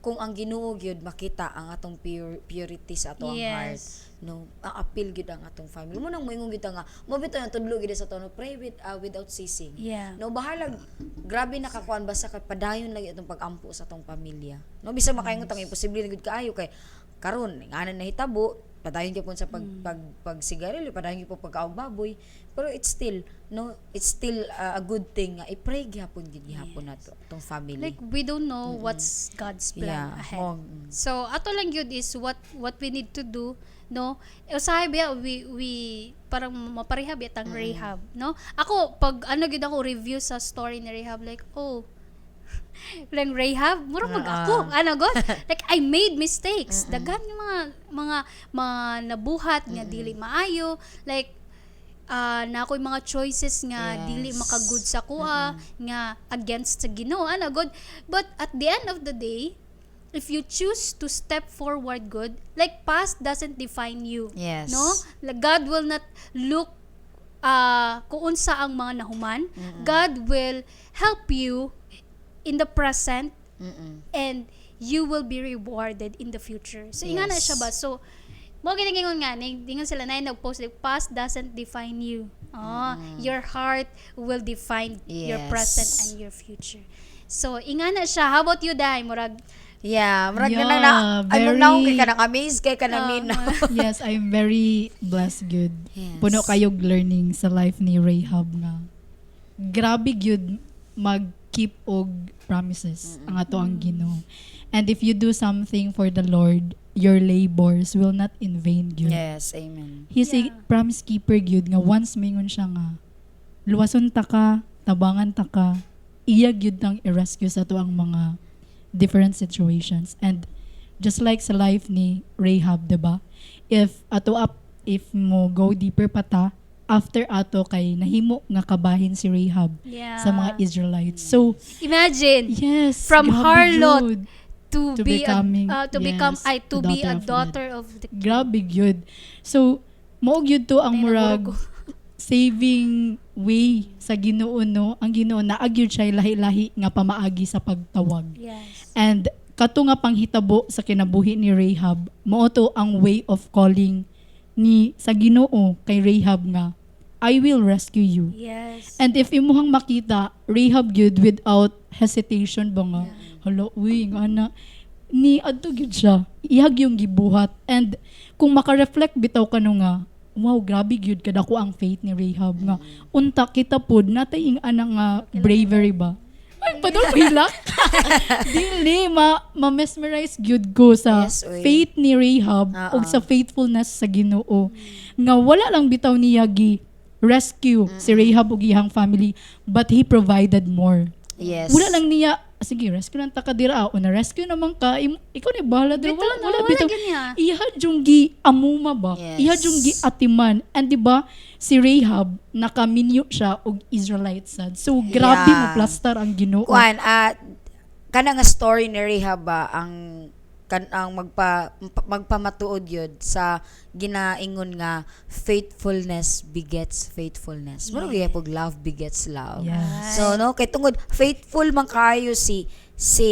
kung ang Ginoo gyud makita ang atong purity sa atong heart, no, ang appeal gyud ang atong family mo nang moingon gyud ta nga mo bitaw ang tudlo gyud sa tono, pray without ceasing, no? Bahalag grabe nakakuan, basta kay padayon lagi atong pag-ampo sa atong pamilya, no? Bisag makaingon tang imposible na gyud kaayo kay karon ngana nahitabo, padayon gyud sa pag pag pagsigarilyo, padayon gyud po pagkaog baboy, pero it's still, no, it's still a good thing nga i-pray gihapon gyud gihapon nato atong family. Like we don't know what's God's plan ahead. Oh. So ato lang yun is what we need to do, no? Usahay ba we parang mapareha ba tang Rahab, no? Ako pag ano gyud ako review sa story ni Rahab, like, oh, like Rahab, mura mag ako, ano god? Like I made mistakes. Daghan yung mga nabuhat nga dili maayo, like na ako'y mga choices nga dili makagood sa kuha, nga against sa Ginoo, ana god. But at the end of the day, if you choose to step forward good, like past doesn't define you, no? Like, God will not look kung unsa ang mga nahuman. God will help you in the present and you will be rewarded in the future. So ingana siya ba? So mo ginagingon nga ning dingon sila na nag-post, like past doesn't define you. Oh, your heart will define your present and your future. So ingana siya. How about you, Dai? Murag Yeah, murag na Yeah, lang na ano na kay kanang amaze kay kanang minaw. Yes, I'm very blessed gud. Yes. Puno kayog learning sa life ni Rahab nga. Grabe gyud mag-keep og promises ang ato ang Ginoo. And if you do something for the Lord, your labors will not in vain gyud. Yes, amen. He's a promise keeper gyud nga once mingon siya nga luwason ta ka, tabangan ta ka, iya gyud nang i-rescue sa ato ang mga different situations. And just like sa life ni Rahab, diba? If ato up, if mo go deeper pa ta, after ato kay nahimo nga kabahin si Rahab sa mga Israelites. So, Imagine yes, from grabe harlot gyud. to, To be a, becoming, to become yes, ay to the be a daughter of God. daughter of the king. Grabe gyud. So, mao gyud to ang Ay, murag naguro ko. saving way sa Ginoo, no. Ang Ginoo naa gyud siya lahi-lahi nga pamaagi sa pagtawag. And kato nga panghitabo sa kinabuhi ni Rahab, mao to ang way of calling ni sa Ginoo kay Rahab nga "I will rescue you." And if imuhang makita, Rahab gyud without hesitation ba nga, hala, uy, nga na, ni adto gyud siya. Iyag yung gibuhat. And kung maka-reflect bitaw kano nga, wow, grabe gyud kadako ang faith ni Rahab nga. Unta kita pod natay ing ana nga bravery ba? Ay, padong hilak. Dili, ma-mesmerize gyud ko sa Yes, uy. faith ni Rahab Oo. ug sa faithfulness sa Ginoo. Nga wala lang bitaw niya gi rescue si Rahab ug iyang family, but he provided more. Wala lang niya, sige, rescue lang ta ka dira, o na rescue naman ka, ikaw ni bahala dira. Bitaw Wala, na, wala, wala bitaw. gyud niya. Iha jung gi amuma ba? Yes. Iha jung gi atiman. And di ba, si Rahab, nakaminyo siya og Israelite sad. So, grabe mo plastar ang Ginoo. Kuan, kana nga story ni Rahab ba ang kan ang magpamatuod yun sa ginaingon nga faithfulness begets faithfulness. Mura yes. Pag love begets love. So no, kay tungod faithful man kaayo si si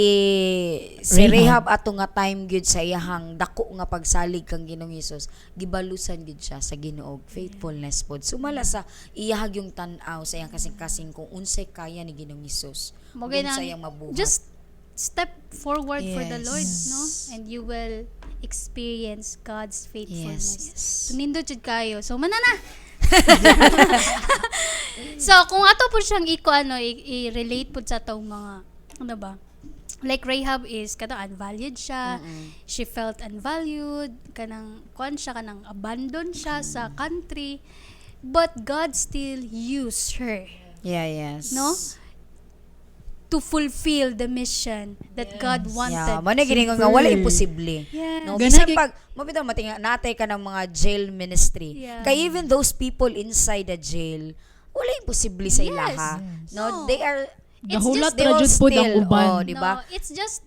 si Rahab. Rahab ato nga time gyud sa iyahang dako nga pagsalig kang Ginoong Hesus, gibalusan gyud siya sa Ginoo og faithfulness pod. Sumala sa iyahag yung tan-aw sa iyang kasing-kasing kung unsay kaya ni Ginoong Hesus. Mo Kung unsay iyang mabuhat. Just step forward for the Lord, no? And you will experience God's faithfulness. So, nindot jud kayo. So, mana na. So, kung ato po siyang iko ano, i-relate po sa atong mga ano ba? Like Rahab is kato unvalued siya. She felt unvalued, kanang kuan siya, kanang abandon siya sa country. But God still used her no? To fulfill the mission that God wanted. Yeah, mo na giningon nga wala imposible. No, bisan pag mo bitaw matinga natay ka ng mga jail ministry. Kay even those people inside the jail, wala imposible sa ilaha. No, No. they are It's Gahulat just they ra all jud pod ang still, uban. oh, di ba? No, it's just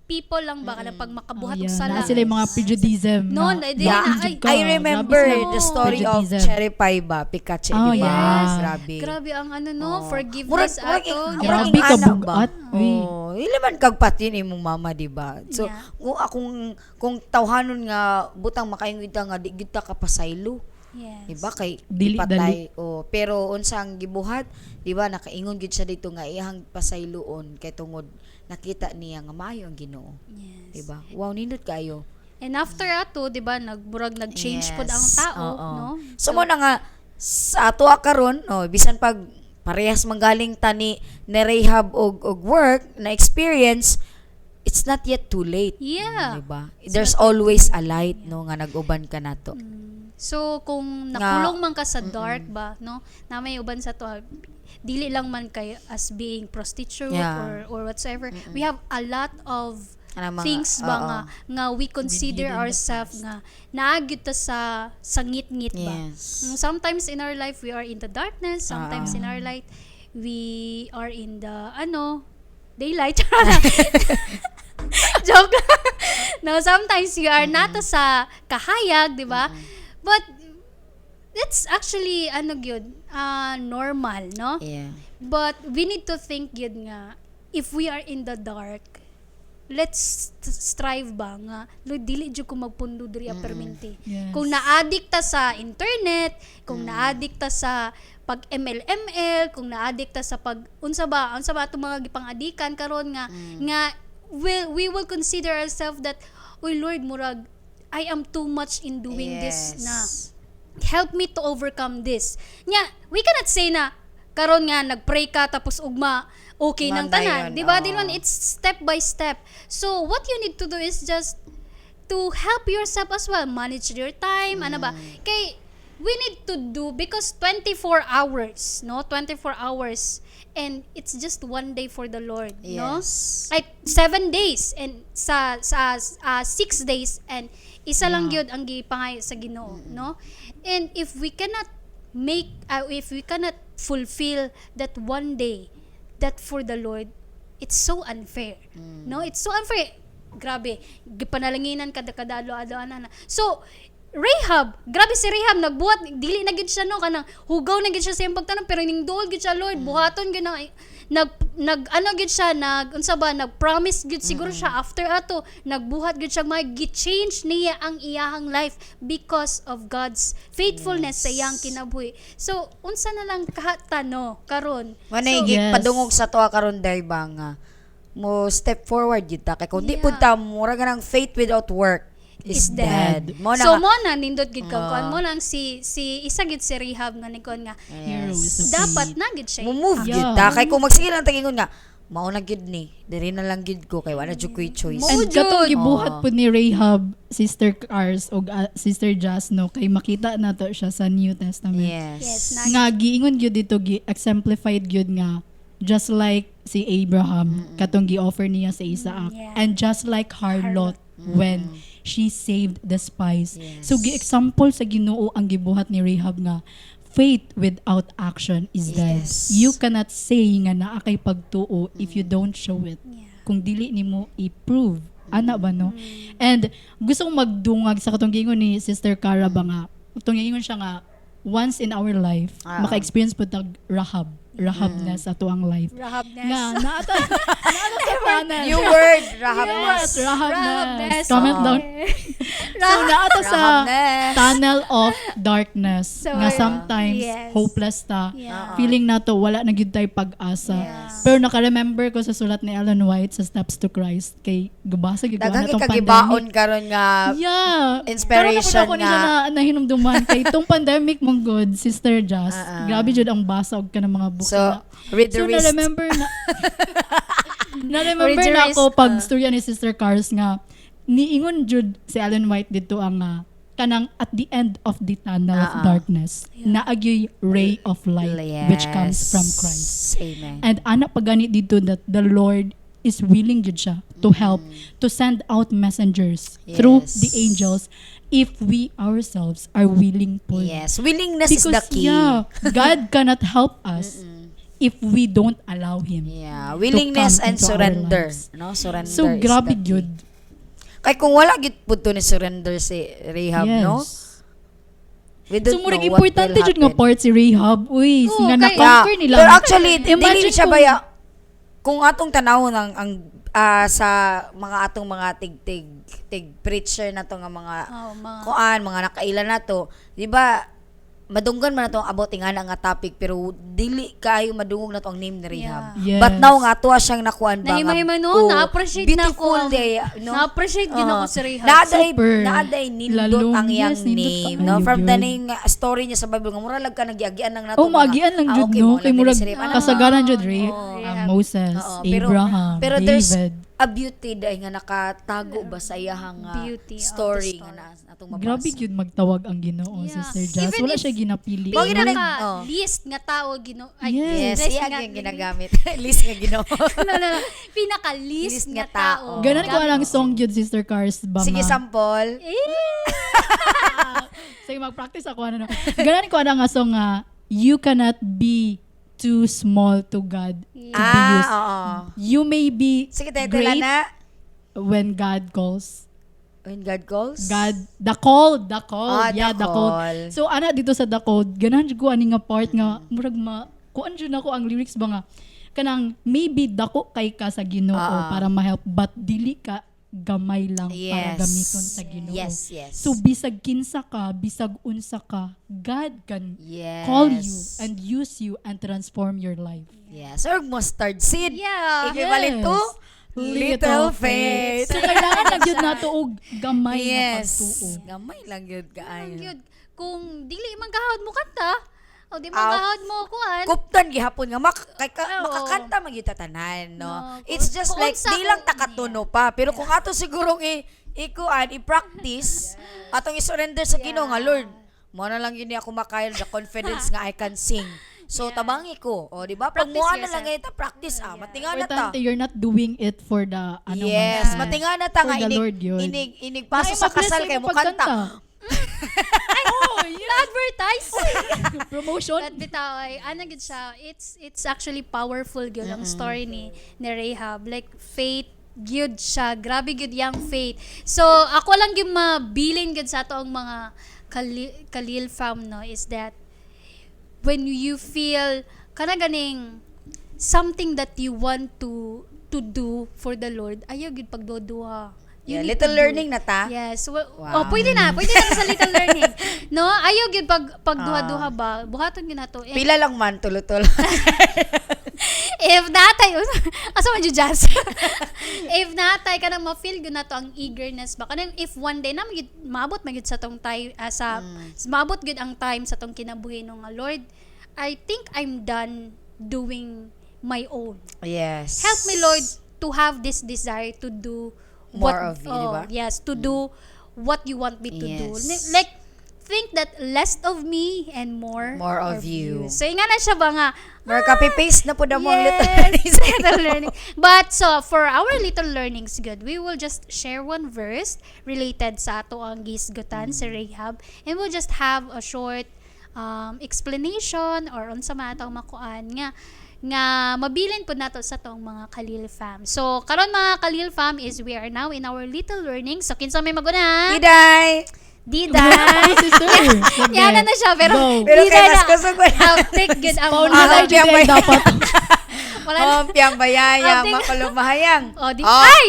people lang ba kanang pag makabuhat og Oh, yeah, sala. naa sila yung mga prejudice. No, na, na, di Yeah. na, ay, ka. I remember Grabe sila. the story of Prejudice. Cherry Pie ba, Picache, Oh, di ba? yeah. Grabe. Grabe ang ano no, Oh. forgiveness ato. Murag Grabe ka ana ba? bugat, uy. Oh, ili man kag patin imong mama, di ba? So, kung akong kung tawhanon nga butang makaingon ta nga di gyud ta kapasaylo. Di ba kay Dili patay. Oh, pero unsa ang gibuhat, di ba nakaingon gyud siya dito nga iyang pasayloon kay tungod nakita niya nga maayo ang Ginoo. Di ba? Wow, nindot kayo. And after ato, di ba, nagburag nag-change pod ang tao, Oo. no? So, mo na nga sa ato karon, no, bisan pag parehas manggaling ta ni Rahab og work na experience, it's not yet too late. Di ba? There's always a light no nga nag-uban ka nato. So kung nakulong man ka sa dark ba, no? Na may uban sa to, dili lang man kay as being prostitute or whatsoever. We have a lot of Kanang mga- things ba oo. nga we consider did in the ourselves nga naagid ta sa ngit-ngit ba. Sometimes in our life we are in the darkness, sometimes in our life we are in the ano, daylight. Joke. No, sometimes you are not sa kahayag, di ba? But it's actually ano gyud, normal, no? Yeah. But we need to think gyud nga if we are in the dark, let's strive ba nga Lord, dili jud ko magpundo diri a permente. Kung na-addict ta sa internet, kung na-addict ta sa pag MLML, kung na-addict ta sa pag unsa ba atong mga gipang-adikan karon nga nga will we will consider ourselves that, "Uy Lord, murag I am too much in doing this na, help me to overcome this." Nya, we cannot say na karon nga nagpray ka tapos ugma okay nang Wala tanan, yun, di ba? oo. Di man, it's step by step. So what you need to do is just to help yourself as well, manage your time, ano ba? Kay we need to do because 24 hours, no? 24 hours and it's just one day for the Lord, no? Yes. Like 7 days and sa 6 days and isa lang gyud ang gipangayo sa Ginoo, no? And if we cannot fulfill that one day that for the Lord, it's so unfair, no? It's so unfair. Grabe, gipanalanginan kada kada adlaw ana. So Rahab, grabe si Rahab, nagbuhat, dili na gid siya, no, kanang hugaw na gid siya sa iyang pagtanom, pero ning duol gid siya, "Lord, buhaton gid na." Nag ano gid siya, nag unsa ba, nag-promise gid siguro siya. After ato nagbuhat gid siya, may gi-change niya ang iyahang life because of God's faithfulness sa iyang kinabuhi. So unsa na lang kahata, no, karon? Manay So, padungog sa tuwa karon, day ba, nga mo step forward gyud ta, kay kung di pud ta, mura ka ng faith without work is is dead. dead. Mo na So nga- mo na nindot gid kag kuan, mo nang si isa gid si Rahab nga ni kuan nga Heroes of dapat faith. na gid siya. Mo move gyud ta, kay kung magsige lang tagingon nga mao na gyud ni diri na lang gyud ko kay wala jud koy choice. Mo And jud. katong gibuhat Oo. po ni Rahab, Sister Cars og Sister Jas, no, kay makita nato siya sa New Testament. Yes. Yes, Nga giingon gyud dito, gi exemplified gyud nga just like si Abraham katong gi-offer niya sa Isaac and just like harlot when she saved the spies. So gi-example sa Ginoo ang gibuhat ni Rahab nga faith without action is dead. You cannot say nga naa kay pagtuo if you don't show it. Kung dili nimo i-prove ana ba, no? And gusto kong magdungag sa katong giingon ni Sister Cara ba nga katong giingon siya nga once in our life maka-experience pud tag Rahab na sa atuang life. Rahab Nga naata sa tunnel. New word, Rahabness. Yes, Rahabness. Rahabness. Comment down. So naata sa Rahabness. tunnel of darkness So, nga sometimes hopeless ta. Feeling nato wala na gyud tay pag-asa. Pero naka-remember ko sa sulat ni Ellen White sa Steps to Christ kay gabasa gyud ko Daghang na tong ikagibaon pandemic. karon nga inspiration Karon ako nga. na nahinumduman kay tong pandemic mong good, Sister Jas. Grabe jud ang basa og kanang mga book So, na. Read the So wrist. na-remember Read the na wrist, ako pag storya ni Sister Cars nga niingon jud si Ellen White dito ang kanang at the end of the tunnel of darkness, naagyoy ray of light which comes from Christ. Amen. And ana pagani dito that the Lord is willing jud siya to help, to send out messengers through the angels if we ourselves are willing po. Yes, willingness is Because the key. yeah, God cannot help us if we don't allow Him Yeah, willingness to come and into our surrender. lives. No, surrender So is grabe the key. gyud. Kay kung wala gyud pud to ni surrender si Rahab, no? We don't So murag know what importante will jud nga happen. part si Rahab. Uy, Oo, nga na-conquer nila. Pero actually, dili Imagine siya baya kung atong tanawon ang sa mga atong mga tig tig preacher na to nga mga Oh, mga kuan, mga nakaila na to, di ba? Madunggan man na to ang about ingana nga topic, pero dili kaayo madungog na to ang name ni Rahab. But now nga tuwa siyang nakuan ba nga, Nahimahima no, oh, na-appreciate na ako. beautiful day, no? Na-appreciate din ako si Rahab. Naaday, Super. naaday nindot Lalong, ang iyang yes, nindot name, kaayo no? From the gyud. name nga story niya sa Bible nga mura lag ka nagiagian lang nato Oh, mga, maagian lang jud okay, no mao kay lang murag dili si Rahab. Ano, kasagaran jud Ray, Rahab. Moses, Oo, pero, Abraham, pero there's David. a beauty dahil nga nakatago ba sa iyahang Beauty of the story story. nga na atong mabasa. Grabe gyud magtawag ang Ginoo, Sister Jazz. Even Wala if siya ginapili. Mao gina Pinaka oh. least nga tao Ginoo ay Yes. Yes, least iya nga- yung ginagamit. List nga Ginoo. No. Pinaka least Least nga nga tao. tao. Ganan ko ang song gyud, Sister Cars ba Sige, nga. sample. Sige, mag-practice ako ano, no. Ganan ko ang nga song nga you cannot be too small to God to be used. Oo. You may be Sige, tayo great na. when God calls. When God calls? God, the call, the call. Ah, Yeah, the the call. call. So ana dito sa the call, ganahan jud ko ani nga part nga murag ma kuan jud nako ang lyrics ba nga kanang maybe dako kay ka sa Ginoo para ma-help, but dili ka gamay lang para gamiton sa Ginoo. So bisag kinsa ka, bisag unsa ka, God can call you and use you and transform your life. Yes. Or mustard seed. Yeah. Equivalent to Little faith. So kailangan lang gyud nato og gamay nga pagtuo. Gamay lang gyud Ang kaayo. gyud. Kung dili man gahod mo kanta, o di man Ah, gahod mo kuan. Kuptan gihapon nga mak kay ka, Oo. makakanta man gyud ta tanan, no? No, It's just kung like unsa di lang kung- takatuno pa, pero kung ato sigurong i ikuan, i-practice, atong i-surrender sa Ginoo nga, "Lord, mo na lang gini ako makayal the confidence nga I can sing. So tabangi ko." O, di ba? Pag Practice mo na lang yourself. ngayon ta practice, ah, matinga na ta. Importante, you're not doing it for the ano man Yes, siya. matinga na ta For nga the inig Lord yun. inig inig paso Ay, sa ma-bless kasal sa kay imong mo kanta. pagkanta. Oh, yeah. Na-advertise. Promotion. But bitaw ay ano gyud siya, it's actually powerful gyud ang story ni Rahab. Like faith gyud siya, grabe gyud yang faith. So ako lang gyud mabilin gyud sa ato ang mga Kalil fam, no, is that when you feel kana ganing something that you want to do for the Lord, ayaw gyud pagduduha. You Yeah, need little to do. learning na ta. Yes. Well, Wow. oh, pwede na. Pwede na sa little learning. No? Ayaw gyud pag pagduha-duha ba. Buhaton gyud nato. And Pila lang man tulutol. If natay, asa man jud jazz? If natay kanang ma-feel gyud nato ang eagerness ba, kanang if one day na magyud maabot magyud sa tong time, sa maabot gyud ang time sa tong kinabuhi, no, nga, "Lord, I think I'm done doing my own. Help me, Lord, to have this desire to do More what, of you," di oh, ba? Yes, to do what you want me to do. Like think that less of me and more More of you. So nga na siya ba nga More copy paste na po na mo ang little Yes, little learning. But so for our little learnings good, we will just share one verse related sa ato ang gisgutan sa Rahab, and we'll just have a short explanation or unsa man atong makuan nga nga mabilin po nato sa tong mga Kalil fam. So karon, mga Kalil fam, is we are now in our little learning. So kinsa may maguna? Diday! Diday. Sister. Sige. Yan na siya pero Go. Pero kay Diday mas na. kusog wala. I'll take good ang Pauna Ah, tayo kaya dyan dapat. Wala na. Oh, piyang bayaya, Ang makulumahayang. Oh, di, Oh. ay!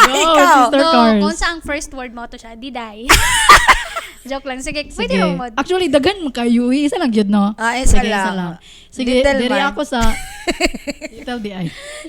Go, Ikaw. Sister No, Cars. kung saan ang first word mo to siya, diday. Joke lang. Sige, pwede Sige. mo mod. Actually, daghan mo kayo. Eh. Isa lang yun, no? Ah, isa Sige, lang. isa lang. Sige, Little diri man. ako sa little di ay.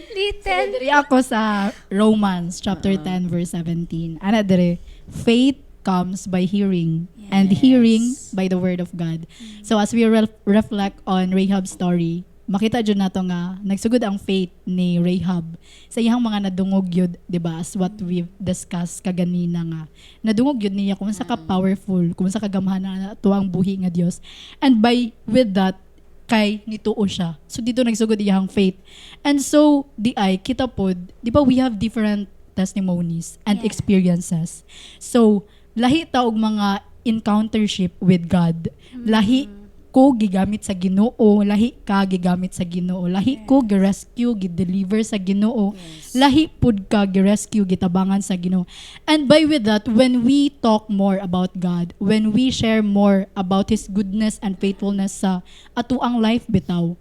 Little. Diri ako sa Romans chapter 10 verse 17. Ana dire, faith comes by hearing and hearing by the word of God. So as we reflect on Rahab's story, makita jud nato nga nagsugod ang faith ni Rahab sa iyang mga nadungog yun, 'di ba? As what we've discussed kaganina nga. Nadungog yun niya kung sa ka powerful, kung sa kagamhanan na ato ang buhi nga Dios. And by with that kay nituo siya. So dito nagsugod iyang faith. And so di ay kita pod, di ba, we have different testimonies and experiences. So lahi ta og mga encountership with God. Lahi ko gigamit sa Ginoo, lahi ka gigamit sa Ginoo, lahi ko gi-rescue, gi-deliver sa Ginoo, lahi pud ka gi-rescue, gitabangan sa Ginoo. And by with that, when we talk more about God, when we share more about His goodness and faithfulness sa atuang life bitaw,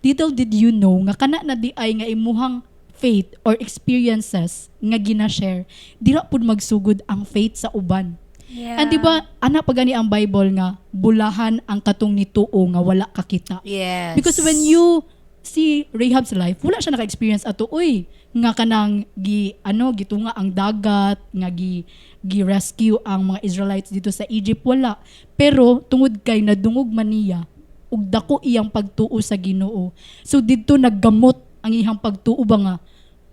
little did you know nga kana na di ay nga imuhang faith or experiences nga gina-share, dira pud magsugod ang faith sa uban. And di ba, ana pa gani ang Bible nga bulahan ang katong nituo nga wala kakita. Because when you see Rahab's life, wala siya naka-experience ato, uy, nga kanang gi ano gitunga ang dagat, nga gi gi-rescue ang mga Israelites dito sa Egypt, wala. Pero tungod kay nadungog man niya ug dako iyang pagtuo sa Ginoo. So didto naggamot ang iyang pagtuo ba nga,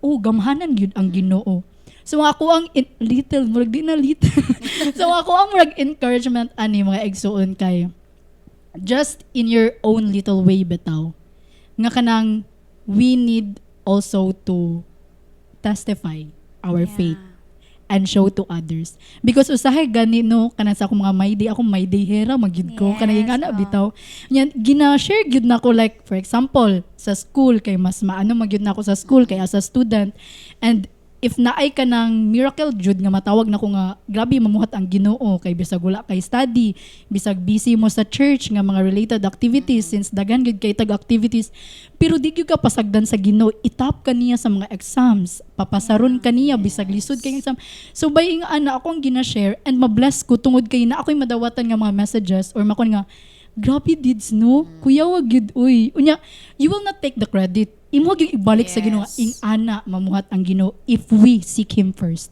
oh, gamhanan gyud ang Ginoo. So ako ang little, murag di na little. So ako ang murag encouragement ani, mga igsuon, kay just in your own little way bitaw nga kanang we need also to testify our faith and show to others because usahay gani, no, kanang sa akong mga my day, ako my day hera magyud ko kanang ingana bitaw yan, gina-share gyud nako. Like for example sa school, kay mas maano magyud nako sa school kay as a student, and if naay ka ng miracle jud nga matawag nako nga grabe mamuhat ang Ginoo, kay bisag wala kay study, bisag busy mo sa church nga mga related activities, since daghan gyud kay tag activities, pero di gyud ka pasagdan sa Ginoo. Itap ka niya sa mga exams, papasaron ka niya bisag lisod kay exam. So by nga ana, ako ang gina-share and mabless ko tungod kay na ako'y madawatan nga mga messages or makon nga, "Grabe dids, no, kuya, wag gyud uy." Unya you will not take the credit. Imo gyud ibalik sa Ginoo. Ing-ana mamuhat ang Ginoo if we seek Him first.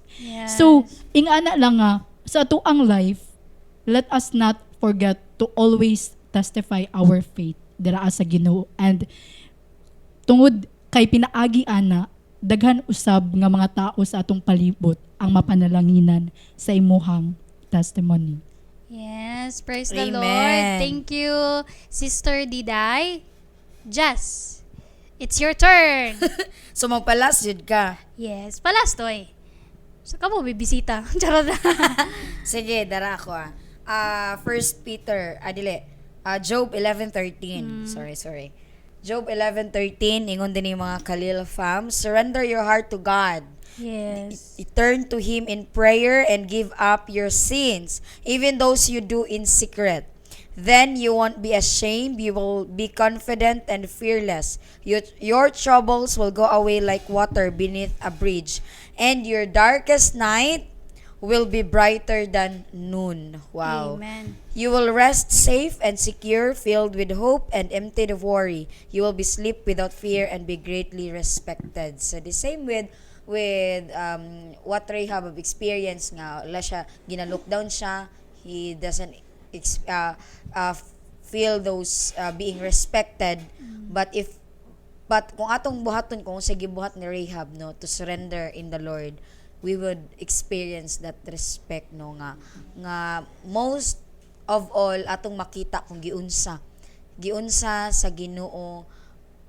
So, ing-ana lang nga sa atoang life, let us not forget to always testify our faith dira sa Ginoo, and tungod kay pinaagi ana, daghan usab nga mga tao sa atong palibot ang mapanalanginan sa imuhang testimony. Yes, praise the Amen. Lord. Thank you, Sister Diday. Jess, it's your turn. So magpa-last jud ka. Yes, pa-last oy. Sa kamo bibisita. Charot. Sige, dara ako ah. First Peter, dili. Job 11:13. Sorry, sorry. Job 11:13, ingon din yung mga Khalil fam, "Surrender your heart to God. Turn to Him in prayer and give up your sins, even those you do in secret. Then you won't be ashamed. You will be confident and fearless. Your troubles will go away like water beneath a bridge, and your darkest night will be brighter than noon." Wow. Amen. "You will rest safe and secure, filled with hope and emptied of worry. You will be sleep without fear and be greatly respected." So the same with what Rahab have experienced nga wala siya, gina-look down siya, he doesn't feel those being respected, but kung atong buhaton kung sa gibuhat ni Rahab, no, to surrender in the Lord, we would experience that respect, no, nga most of all atong makita kung giunsa sa Ginoo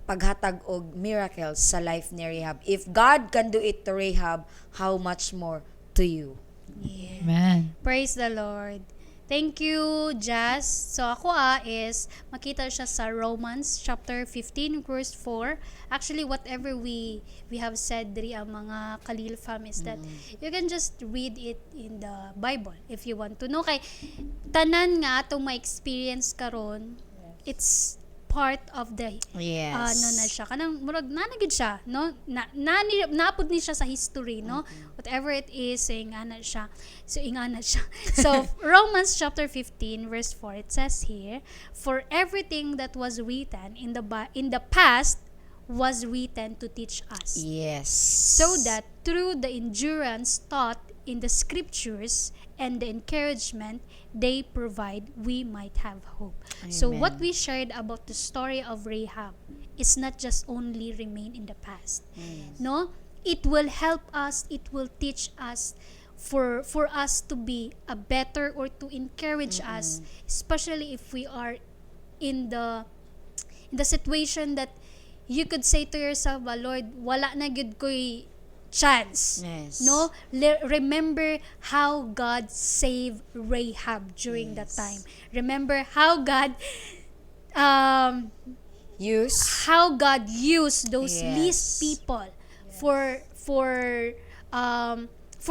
paghatag og miracles sa life ni Rahab. If God can do it to Rahab, how much more to you? Amen. Praise the Lord. Thank you, Jazz. So ako is makita siya sa Romans chapter 15 verse 4. Actually, whatever we have said diri ang mga Khalil fam is that you can just read it in the Bible if you want to know, kay tanan nga atong ma-experience karon, it's part of the ano na siya, kanang murag na gid siya, no, na napud ni siya sa history, no, whatever it is, ingana siya. So ingana siya. So Romans chapter 15 verse 4, it says here, "For everything that was written in the past was written to teach us, so that through the endurance taught in the scriptures and the encouragement they provide, we might have hope." So Amen. What we shared about the story of Rahab is not just only remain in the past. No, it will help us, it will teach us for us to be a better or to encourage us, especially if we are in the situation that you could say to yourself, "Ba, Lord, wala na gyud ko'y chance." No? Remember how God saved Rahab during that time. Remember how God Use. How God used those least people for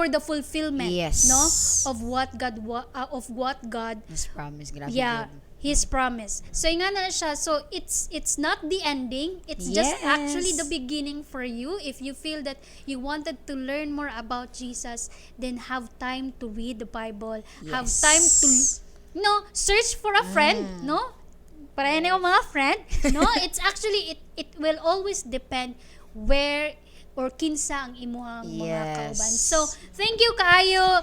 the fulfillment, no, of what God His promise. Grabe yun. His promise. So nga na siya. So it's not the ending, it's just actually the beginning for you. If you feel that you wanted to learn more about Jesus, then have time to read the Bible, have time to, no, search for a friend, no, para yan yung mga friend, no. It's actually, it will always depend where or kinsa ang imuhang mga kauban. So thank you kaayo,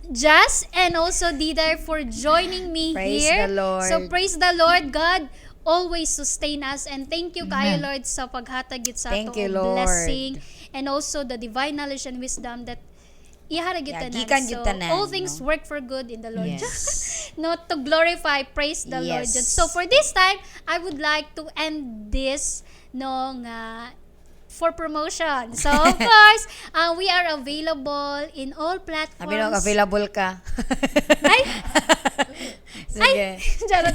Jazz and also Didar, for joining me Praise here. The Lord. So praise the Lord. God always sustain us, and thank you kaayo, Amen. Lord, sa paghatag gid sa Thank ato you, og Lord. Blessing and also the divine knowledge and wisdom that ihara gyud Yeah, tanan. gikan gyud So tanan, all things no? work for good in the Lord. No, to glorify, praise the Lord. So for this time, I would like to end this, no, nga for promotion. So of course, we are available in all platforms. Sabi nung available ka. Ay, Sige. charot.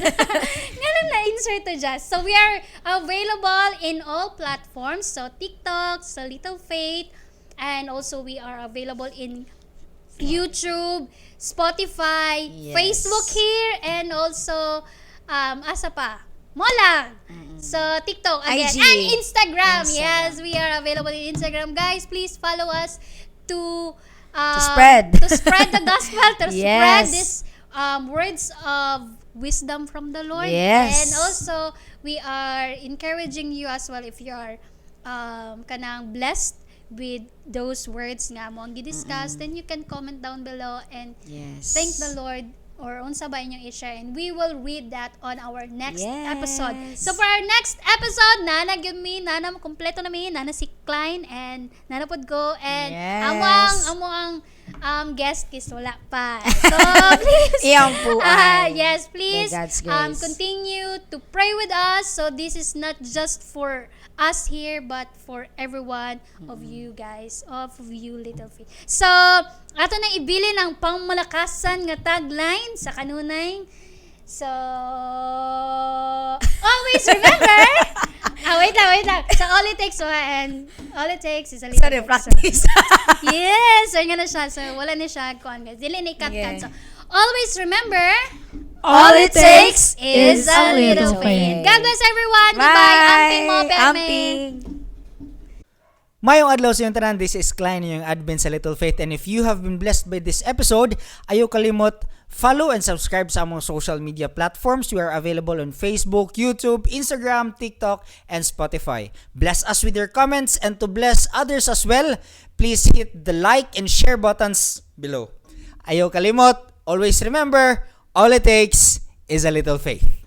Ngayon na-insert to just. So we are available in all platforms. So TikTok, so Little Faith, and also we are available in YouTube, Spotify, Facebook here, and also asa pa? Mao lang. So TikTok again IG. And Instagram. Instagram. Yes, we are available in Instagram. Guys, please follow us to To spread. To spread the gospel, to spread this words of wisdom from the Lord. Yes. And also, we are encouraging you as well if you are kanang blessed with those words nga amo ang gidiscuss, then you can comment down below and thank the Lord or unsa ba inyong i-share, and we will read that on our next episode. So for our next episode, nana gyud mi, nana kompleto na mi, nana si Klein and nana pod ko and amo ang guest kis wala pa. So please Iyang po ay. Yes, please By God's grace. Continue to pray with us. So this is not just for us here but for everyone of you guys, of you Little Faith. So, ato nang ibilin ang pangmalakasan nga tagline sa kanunay. So, always remember, ah, wait lang, wait lang. So, all it takes one and all it takes is a little Sorry, bit. So, practice. Yes, so nga na siya. So, wala na siya kuan, guys. Dili ni cut cut. Yeah. So, always remember, all it takes is a little faith. God bless everyone. Goodbye. Amping mo, perme. Amping. Maayong adlaw sa inyong tanan, this is Klein, yung admin sa Little Faith. And if you have been blessed by this episode, ayaw kalimot follow and subscribe sa among social media platforms. We are available on Facebook, YouTube, Instagram, TikTok, and Spotify. Bless us with your comments, and to bless others as well, please hit the like and share buttons below. Ayaw kalimot, always remember, all it takes is a little faith.